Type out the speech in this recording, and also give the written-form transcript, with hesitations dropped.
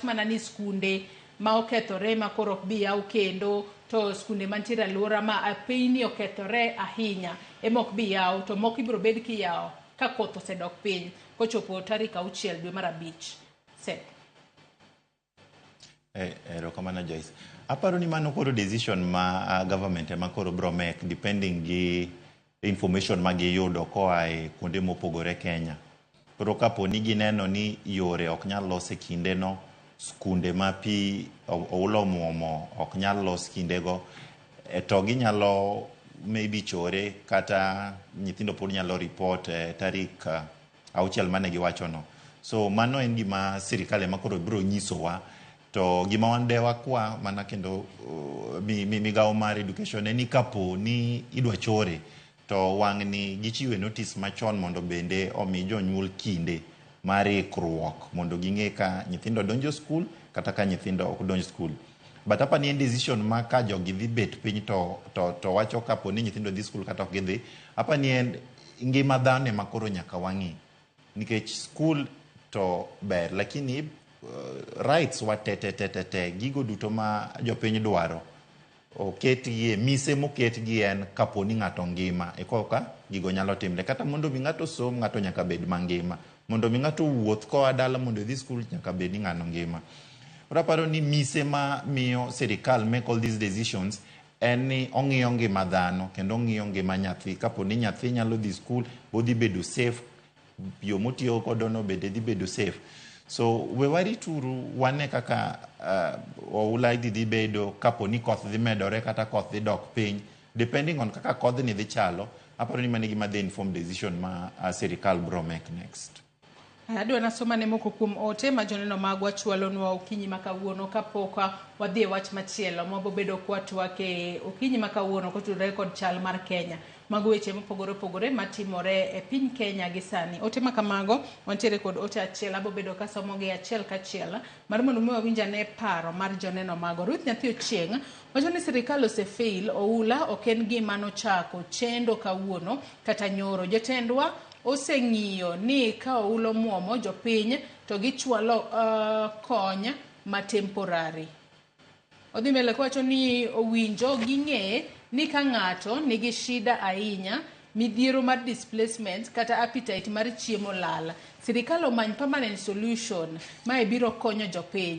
Mana ni skunde ma okethore ma koro ok bi yaw kendo, to skunde mantiere alwora ma pinyni okethore ahinya ema ok bi yaw, to moko ibiro bed kiyawo ka koth osedok piny kochopo tarik 6 dwe mar 5. Seth. Erokamano, Joyce. Aparo ni mano koro decision ma government ema koro bro make depending gi information ma giyudo koa e kuonde mopogore Kenya. Koro kapo ni gineno ni yore ok nyal los e kindeno, skunde ma pi oula omuomo ok nyal los kindego, to ginyalo maybe chore kata nyithindo pod nyalo report tarik 6 mane giwachono. So mano en gima sirikal ema koro biro nyisowa. To gima wan de wakwa mana kendo migawo mar education en ni kapo ni idwa chore to wang'ni gichiwe notice machon mondo bende omi jonyuol kinde mar ikruok mondo ging'e ka nyithindo donjo skul kata ka nyithindo ok donj skul. But apa ni en decision ma ka jogi dhi bet piny to wacho kapo ni nyithindo dhi skul kata ok gidhi, apa ni en ngima dhano ema koro nyaka wang'i. Nikech skul to ber, lakini rights wa te te te te te, gigo duto ma jopiny dwaro oketgie mise moketgi en kapo ni ng'ato ngima e koka gigo nyalo timre. Kata mondo mi ng'ato som, ng'ato nyaka bed mangima. Mondo mi ng'ato wuoth koa dala mondo odhi skul, nyaka bed ni ng'ano ngima. Koro aparo ni mise ma miyo sirikal make all these decisions en ni ong'iyo ngima dhano kendo ong'iyo ngima nyathi. Kapo ni nyathi nyalo dhi skul, bodhi bedo safe, yo motiyo godo no bende dhi bedo safe. So we warituru wane kaka oula dhi bedo kapo ni koth dhi medore kata koth dhi dok piny, depending on kaka kodhni dhi chalo. Aparo ni mano e gima dhi inform decision ma sirikal bro make next. Adwa nasomane moko kuom ote ma joneno magwa chwalonwa okinyi ma kawuono kapok wadhi e wach machielo mabobedo kwatwak e okinyi ma kawuono kotudore kod chal mar Kenya. Mago weche mopogore opogore matimore e piny Kenya gi sani. Ote ma kamago wantiere kod ote achiel abobedo kasomogi achiel kachiel mar mondo mi wawinj ane paro mar joneno mago. Ruth Nyathi Ochieng' wacho ni sirikal osefail, oula ok en gima nochako chendo kawuono kata nyoro. Jotendwa oseng'iyo ni ka oula omuomo jopiny to gichwalo kony ma temporary. Odhi mbele kowacho ni owinjo ging'e ni ka ng'ato nigi shida ahinya, midhiero mar displacement kata appetite mar chiemo lal. Sirikal omany permanent solution mae biro konyo jopiny.